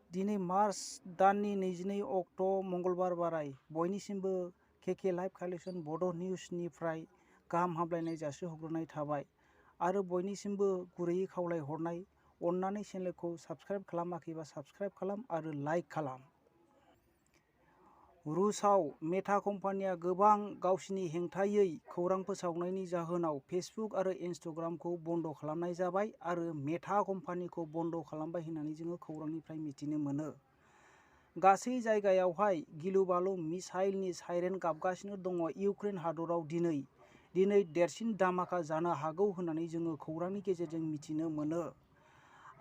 दिनै मार्च दाननि 22 अक्ट' मंगलबार बाराय बयनिसिमबो केके लाइभ कालेक्शन बड' निउसनिफ्राय गाहाम हामलायनाय जासिहरग्रोनाय थाबाय आरो बयनिसिमबो गुरैयै खावलायहरनाय अन्नानै चेनेलखौ साबस्क्राइब खालामाखैबा साबस्क्राइब खालाम आरो लाइक खालाम। रुसआव मेटा कम्पानिया गोबां गावसिनि हेंथायै खौरां फोसावनायनि जाहोनाव फेसबुक आरो इन्स्टाग्रामखौ बन्द' खालामनाय जाबाय आरो मेटा कम्पानिखौ बन्द' खालामबाय होननानै जोङो खौरांनिफ्राय मिथिनो मोनो। गासै जायगायावहाय गिलु बालु मिसाइलनि साइरेन गाबगासिनो दङ। इउक्रेन हादराव दिनै देरसिन धामाका जानो हागौ होननानै जोङो खौरांनि गेजेरजों मिथिनो मोनो।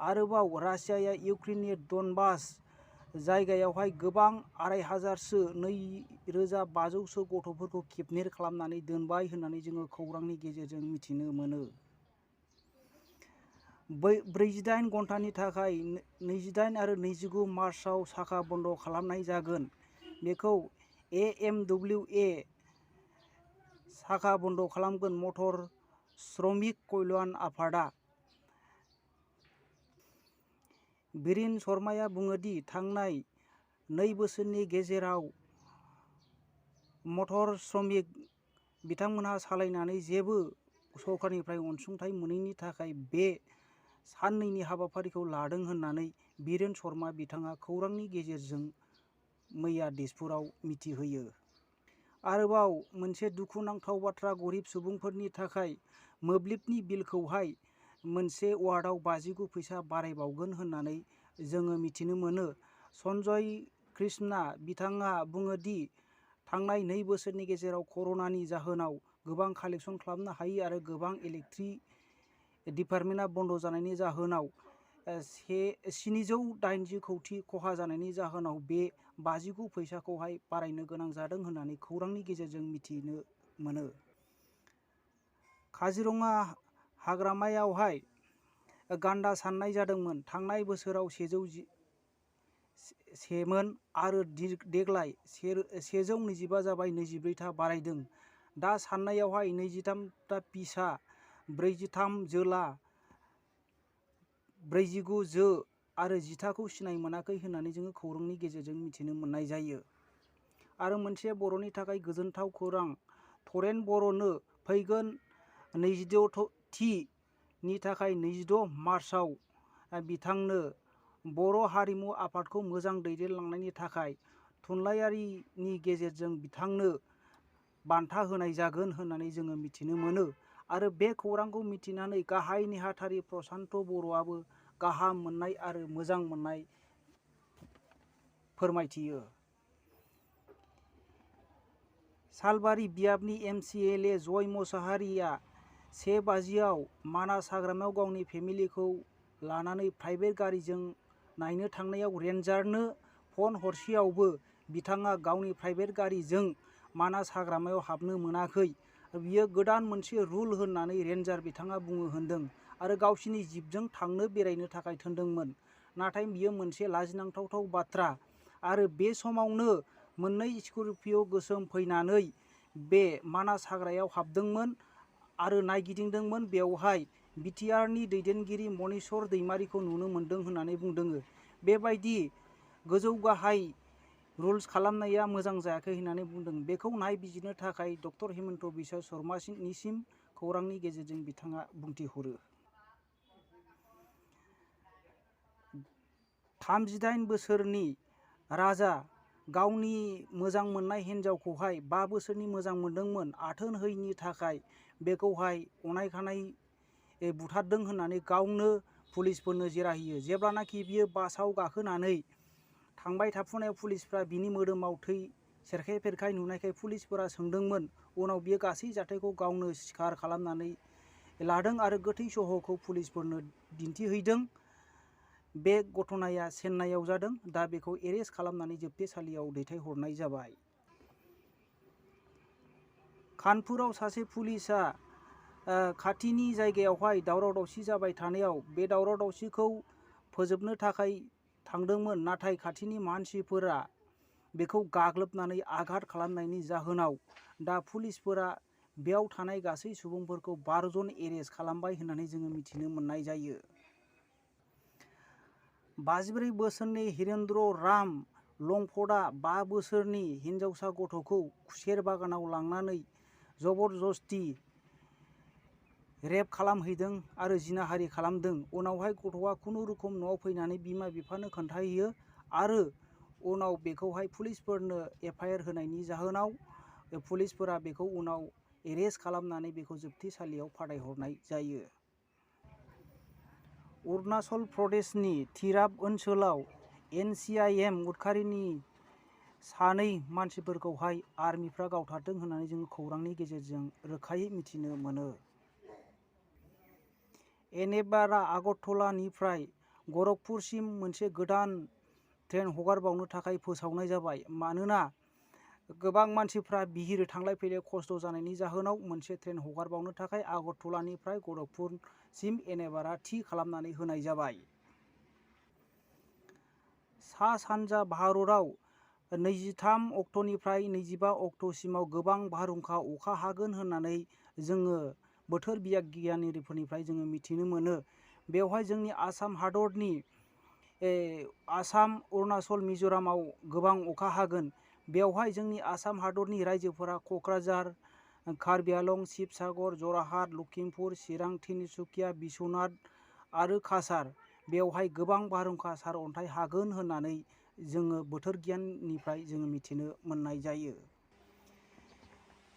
आरोबाव रासियाया इउक्रेननि डनबास जायगायावहाय गोबां 2500 2500सो गथ'फोरखौ किडनेप खालामनानै दोनबाय होननानै जोङो खौरांनि गेजेरजों मिथिनो मोनो। 48 घन्टानि थाखाय 28 आरो 29 मार्चआव साखा बन्द' खालामनाय जागोन। बेखौ AMWA साखा बन्द' खालामगोन मटर श्रमिक कल्याण आफादा। बीरेन शर्माया बुङोदि थांनाय 2 बोसोरनि गेजेराव मटर श्रमिक बिथांमोनहा सालायनानै जेबो सरकारनिफ्राय अनसुंथाइ मोनैनि थाखाय बे साननैनि हाबाफारिखौ लादों होननानै बीरेन शर्मा बिथाङा खौरांनि गेजेरजों मैया दिसपुराव मिथिहोयो। आरोबाव मोनसे दुखुनांथाव बाथ्रा, गरिब सुबुंफोरनि थाखाय मोब्लिबनि बिलखौहाय मोनसे वार्डआव 59 फैसा बारायबावगोन होननानै जोङो मिथिनो मोनो। सन्जय कृष्णा बिथाङा बुङोदि थांनाय 2 बोसोरनि गेजेराव कर'नानि जाहोनाव गोबां कालेक्शन खालामनो हायै आरो गोबां इलेक्ट्रिक डिपार्टमेन्टआ बन्द' जानायनि जाहोनाव 780 कौटि खहा जानायनि जाहोनाव बे 59 फैसाखौहाय बारायनो गोनां जादों होननानै खौरांनि गेजेरजों मिथिनो मोनो। काजिरङा हाग्रामायावहाय गान्दा साननाय जादोंमोन। थांनाय बोसोराव 101मोन आरो देग्लाय 125 जाबाय, 24 था बारायदों। दा साननायावहाय 23 था फिसा, 43 जोला, 49 जो आरो 10 थाखौ सिनाय मोनाखै होननानै जोङो खौरांनि गेजेरजों मिथिनो मोननाय जायो। आरो मोनसे बर'नि थाखाय गोजोनथाव खौरां, टरेन बर'नो फैगोन 26 थि नि थाखाय 26 मार्चआव बिथांनो बर' हारिमु आफादखौ मोजां दैदेनलांनायनि थाखाय थुनलाइयारिनि गेजेरजों बिथांनो बान्था होनाय जागोन होननानै जोङो मिथिनो मोनो। आरो बे खौरांखौ मिथिनानै गाहाय नेहाथारि प्रसान्त बर'आबो गाहाम मोननाय आरो मोजां मोननाय फोरमायथियो। सालबारि बियाबनि MCLA जय मुसाहारिया 1 बाजियाव मानास हाग्रामायाव गावनि फेमिलिखौ लानानै प्राइभेट गारिजों नायनो थांनायाव रेन्जारनो फन हरसेयावबो बिथाङा गावनि प्राइभेट गारिजों मानास हाग्रामायाव हाबनो मोनाखै। बियो गोदान मोनसे रुल होननानै रेन्जार बिथाङा बुङो होनदों आरो गावसिनि जिपजों थांनो बेरायनो थाखाय थिनदोंमोन। नाथाय बियो मोनसे लाजिनांथाव बाथ्रा। आरो बे समावनो 2 स्कर्पिय' गोसोम फैनानै बे मानास हाग्रायाव हाबदोंमोन आरो नायगिदिंदोंमोन। बेवहाय बिटिआरनि दैदेनगिरि मनीश्वर दैमारिखौ नुनो मोन्दों होननानै बुंदों। बेबायदि गोजौ गाहाय रुल्स खालामनाया मोजां जायाखै होननानै बुंदों। बेखौ नायबिजिरनो थाखाय डक्टर हिमन्त बिश्व शर्मानिसिम खौरांनि गेजेरजों बिथाङा बुंथिहरो। 38 बोसोरनि राजा गावनि मोजां मोननाय हिन्जावखौहाय 5 बोसोरनि मोजां मोनदोंमोन। आथोन होयैनि थाखाय बेखौहाय अनायखानाय बुथारदों होननानै गावनो पुलिसफोरनो जेरा होयो। जेब्लानाखि बियो बासआव गाखोनानै थांबाय थाफुनायाव पुलिसफ्रा बिनि मोदोमाव थै सेरखाय नुनायखाय पुलिसफोरा सोंदोंमोन। उनाव बियो गासै जाथायखौ गावनो स्वीकार खालामनानै लादों आरो गोथै सह'खौ पुलिसफोरनो दिन्थिहैदों। बे घटनाया चेन्नाइआव जादों। दा बेखौ एरेस्ट खालामनानै जोबथेसालियाव दैथायहरनाय जाबाय। कानपुराव सासे पुलिसआ खाथिनि जायगायावहाय दावराव दावसि जाबाय थानायाव बे दावराव दावसिखौ फोजोबनो थाखाय थांदोंमोन। नाथाय खाथिनि मानसिफोरा बेखौ गाग्लोबनानै आघात खालामनायनि जाहोनाव दा पुलिसफोरा बेयाव थानाय गासै सुबुंफोरखौ 12 जन एरेस्ट खालामबाय होननानै जोङो मिथिनो मोननाय जायो। 54 बोसोरनि हिरेन्द्र राम लंफदा 5 बोसोरनि हिनजावसा गथ'खौ खुसेर बागानाव लांनानै जबरदस्ती रेप खालामहैदों आरो जिनाहारि खालामदों। उनावहाय गथ'आ खुनुरुखुम न'आव फैनानै बिमा बिफानो खोन्थाहैयो आरो उनाव बेखौहाय पुलिसफोरनो एफआइआर होनायनि जाहोनाव पुलिसफोरा बेखौ उनाव एरेस्ट खालामनानै बेखौ जोबथेसालियाव फाथायहरनाय जायो। अरुणाचल प्रदेशनि तिराप ओनसोलाव NCIM उदखारिनि 2 मानसिफोरखौहाय आर्मिफ्रा गावथारदों होननानै जोङो खौरांनि गेजेरजों रोखायै मिथिनो मोनो। एनेबारा आगरतलानिफ्राय गरखपुरसिम मोनसे गोदान ट्रेन हगारबावनो थाखाय फोसावनाय जाबाय। मानोना गोबां मानसिफ्रा बिहिर थांलाय फैलाय खस्थ' जानायनि जाहोनाव मोनसे ट्रेन हगारबावनो थाखाय आगरतलानिफ्राय गरखपुरसिम एनेबारा थि खालामनानै होनाय जाबाय। सा सानजा भारतआव 23 अक्ट'निफ्राय 25 अक्ट'सिमाव गोबां बारहुंखा अखा हागोन होननानै जोङो बोथोर बिगियानगिरिफोरनिफ्राय जोङो मिथिनो मोनो। बेवहाय जोंनि आसाम हादरनि आसाम, अरुणाचल, मिज'रामाव गोबां अखा हागोन। बेवहाय जोंनि आसाम हादरनि रायजोफोरा क'क्राझार, कार्बि आलं, शिबसागर, जरहाट, लखिमपुर, चिरां, तिनसुकिया, बिश्वनाथ आरो काछार बेवहाय गोबां बारहुंखा सारअन्थाइ हागोन होननानै जोङो बोथोर गियाननिफ्राय जोङो मिथिनो मोननाय जायो।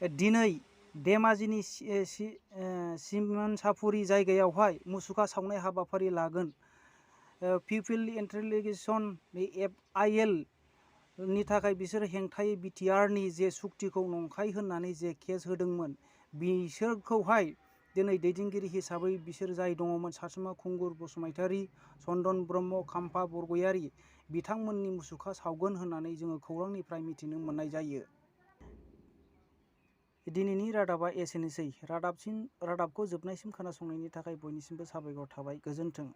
दिनै धेमाजिनि सिमोनसापुरि जायगायावहाय मुसुखा सावनाय हाबाफारि लागोन। पिपल इन्टेलिजेन्स FIL नि थाखाय बिसोर हेंथायै बिटिआरनि जे सुक्तिखौ नंखाय होननानै जे केस होदोंमोन बिसोरखौहाय दिनै दैदेनगिरि हिसाबै बिसोर जाय दङमोन सासुमा खुंगुर बसुमतारी, चन्दन ब्रह्म, खाम्फा बरगयारी बिथांमोननि मुसुखा सावगोन होननानै जोङो खौरांनिफ्राय मिथिनो मोननाय जायो। दिनैनि रादाबा एसेनोसै। रादाबखौ जोबनायसिम खोनासंनायनि थाखाय बयनिसिमबो साबायखर थाबाय। गोजोन्थों।